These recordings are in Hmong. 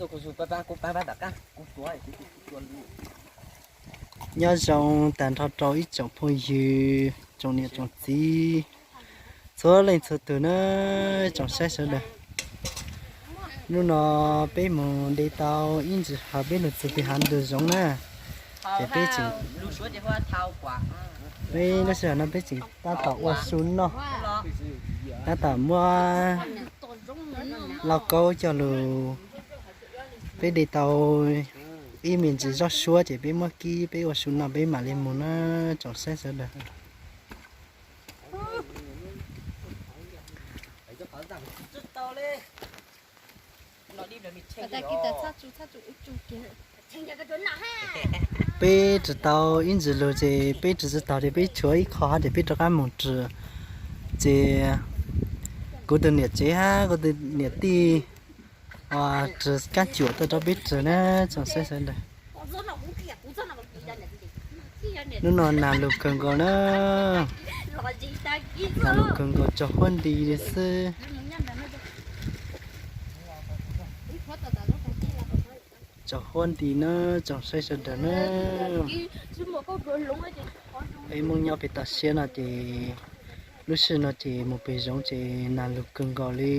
Nyob zoo tag nrho rau ib tsoom phooj ywg, tsoom niam tsoom txiv, txhua leej txhua tus na, tsoom saib sawv daws. Hnub no peb mus de tau ib ntsis hav peb lug txug tim hav ntug zoov na, ces peb tseem, peb lub sij hawm no peb tseem tab tom ua su noj, tab tom muab lauj kaub coj lug, peb de tau ib me ntsis zaub suab ces peb muab kib peb ua su noj peb mam li mus na, tsoom saib sawv daws. Peb tsis tau ib ntsis lug ces peb rwg tsis taus ces peb tshuav ib qho hab ces peb rov qab mus rwg. Ces kuv tus niam tsev hab kuv tus niam tij rwg kab cuam tuaj rau peb rwg na, tsoom saib sawv daws. Hnub no nag lug kawg nkaus na, nag lug kawg nkaus tsaus huab nti li xwb. Tsaus huab nti na, tsoom saib sawv daws na. Peb Hmoob nyob pem toj siab no ces lub sij hawm no ces mus pem zoov ces nag lug kawg nkaus li.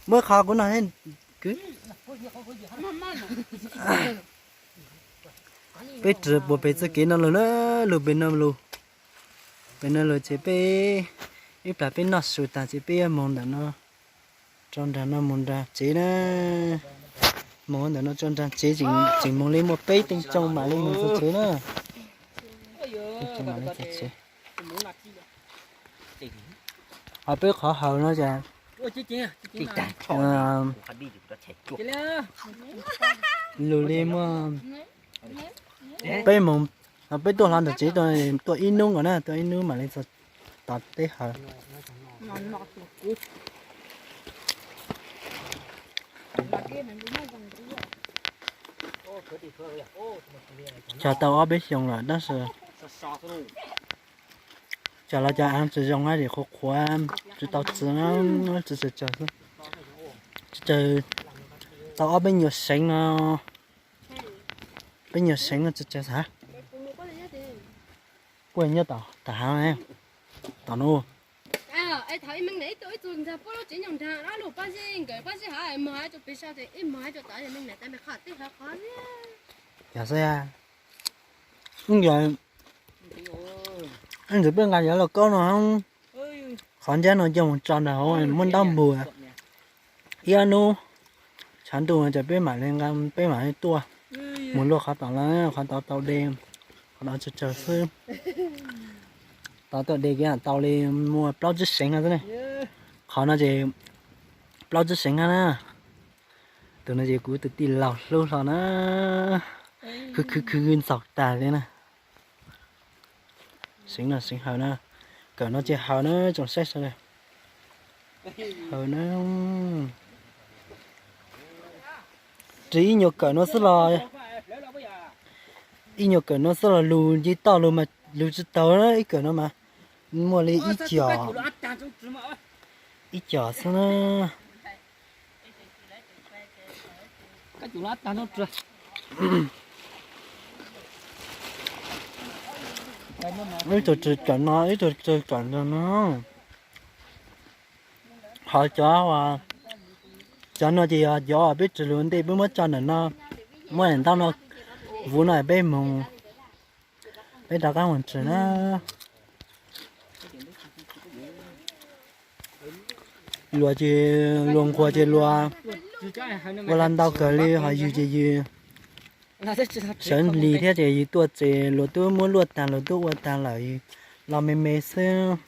Muab qhov kuv no, peb rwg puag pem txoj kev no lug na, lug pem no lug, pem no lug ces peb ib plag peb noj su tag ces peb yuav moog ntawm no rau nraag no moog nraag tsev na. Moog ntawm no rau nraag tsev tseem moog li muaj peb teev tsoo mam li moog txug tsev na. Ho peb qhov hawm no ces lug li muaj peb moog, peb tuaj hlo ntawm tsev tuaj ib nub nkaus na, tuaj ib nub mam li txug tod teb hawm. Cog tau ob peb xyoos lawm tab sis cog los cov aav tsis zoo hab es qhuav qhuav tsis tau txwv, tsis tsawg tsawg xwb. Tsis tsawg, tau ob peb nyuag seev no, peb nyuag seev no tsis tsawg xwb. Kuj nyob tom haav tom no. Yog xwb, ntawm peb nqa cov lauj kaub no, qhov ncab no coj mus tso nram hauv muab ntaub npug ib ob hnub, tshav ntuj ces peb mam li, peb mam li tuaj mus luaj qhov tom lawm, qhov tod tau de, qhov tod tsawg tsawg xwb. Tau tuaj de kev tau li muaj plaub tsib seev no xwb ne. Qhov no ces plaub tsib seev no na. Tus no ces kuv tus tij laug hlub hlo na, khwv khwv khwv ntxaug tag li na. Seev no seev hawm na, kawm no ces hawm na tsoom saib sawv daws. Hawm na, ris ib nyuag kawm no xwb los, ib nyuag kawm no xwb los lug nce toj lug mas lug tsis taus, ib kawm no mas muaj li ib co, ib co xwb na. Ib tug ris kawm no, ib tug ris kawm ntawm no. Ho cov, cov no ces yog cov peb ris lug ntej peb muab tso ntawm no, muab ntaub no vuv no peb mus, peb rov qab mus ris na. Luas ces luas nquag ces luas ua los ntau kawg li, ho yws ces yws sawv lig thiab ces yws tuaj ces luas twb muab luaj tag luas twb ua tag lawm, los me me xwb.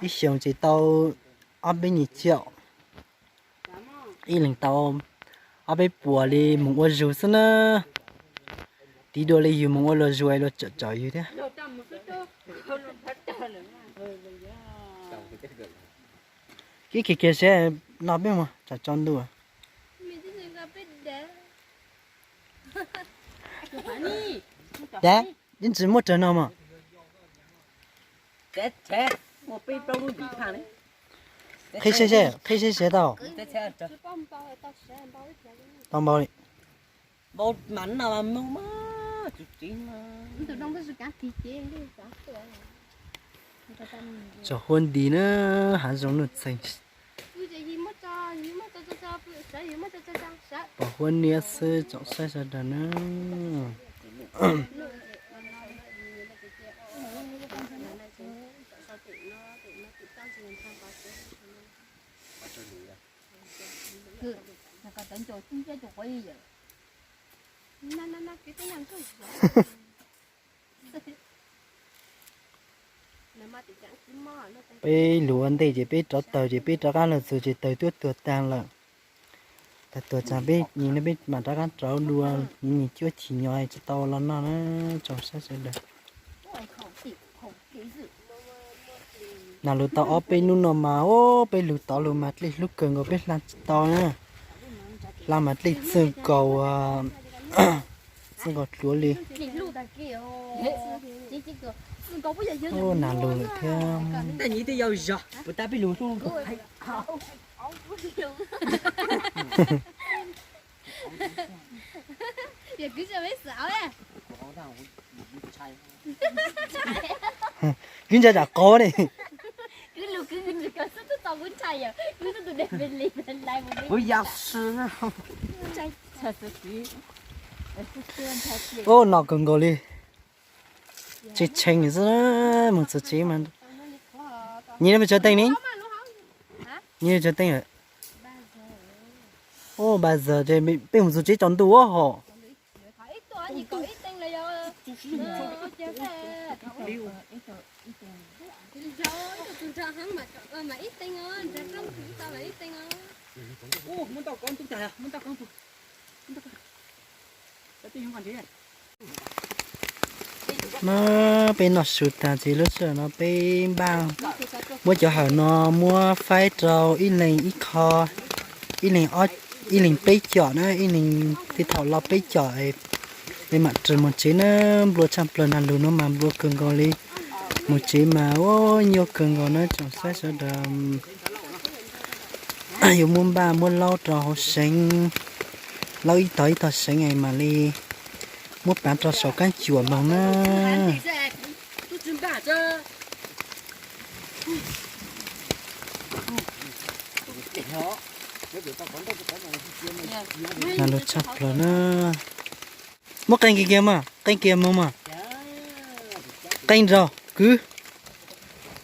Ib xyoos ces tau ob peb nyuag caum, ib leeg tau ob peb puas li mus ua zug xwb na. Tiv dua li yus mus ua luag zug luag tsom tsom yus thiab. Kib kiag kiag seb no peb mus tsam tsaus ntuj. Dab, ib ntsis muab raws no mas. Qhib seb seb, qhib seb seb tau. Tau npau li. Tsoom huab nti na, hav zoov nuj txeeg. Pom huab niab xwb tsoom saib sawv daws na. Peb lug ua ntej ces peb rov tawg ces peb rov qab los txug ces tawg tuab tuag taag lawm. Tawg tuag taag peb nim no peb mam rov qab rauv dua, nim cuab chim nyom tsis tau los noj na tsoom saib sawv daws. Nas lug tau ob peb nub no mas, peb lug tod lug mas dlej hlub kawg nkaus peb hla tsis tau na. Hla mas dlej txwj nkaus, txwj nkaus dluav li. Nas lug lawm thiab. Kwv ntsa tsam qov ne. Ub, no kawg nkaus li. Tshee tshee xwb, mus txug tsev mas. Nyias pes tsawg teej ne? Nyias pes tsawg teej lawm? Ub, ba zag, peb mus txug tsev tsaus ntuj hos. No peb noj su tag ces lub sij hawm no peb npaj muab cov hawm no muab faib rau ib leeg ib qho, ib leeg, ib leeg peb com na, ib leeg tej thaum los peb com, peb mam rov mus tsev na. Nplua tshaj plaws, nag lug no mas nplua kawg nkaus li. Mus tsev mas ua nyuaj kawg nkaus na tsoom saib sawv daws. Yuav muab npaj muab laub rau hauv seev, laub ib tog ib tog seev es mam li muab pav rau saum kab cuam moog na. Nag lug tshaj plaws na. Muab qee kiag kiag mas, qee kiag moog mas. Qee nraug kwv,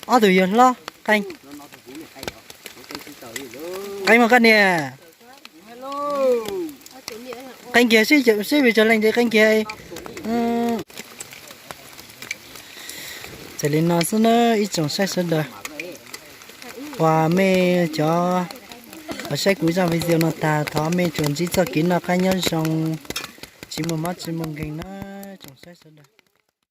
ob tug yawg hlob qee. Qee mas koj niam. Qee kiag seb, seb pes tsawg leej ces qee kiag. Txawm li no xwb na ib tsoom saib sawv daws. Uas mej cov uas saib kuv zaj video no tag thov mej tsuas ntsib txoj kev noj qab nyob zoo, tsis muaj mob tsis muaj nkeeg na tsoom saib sawv daws.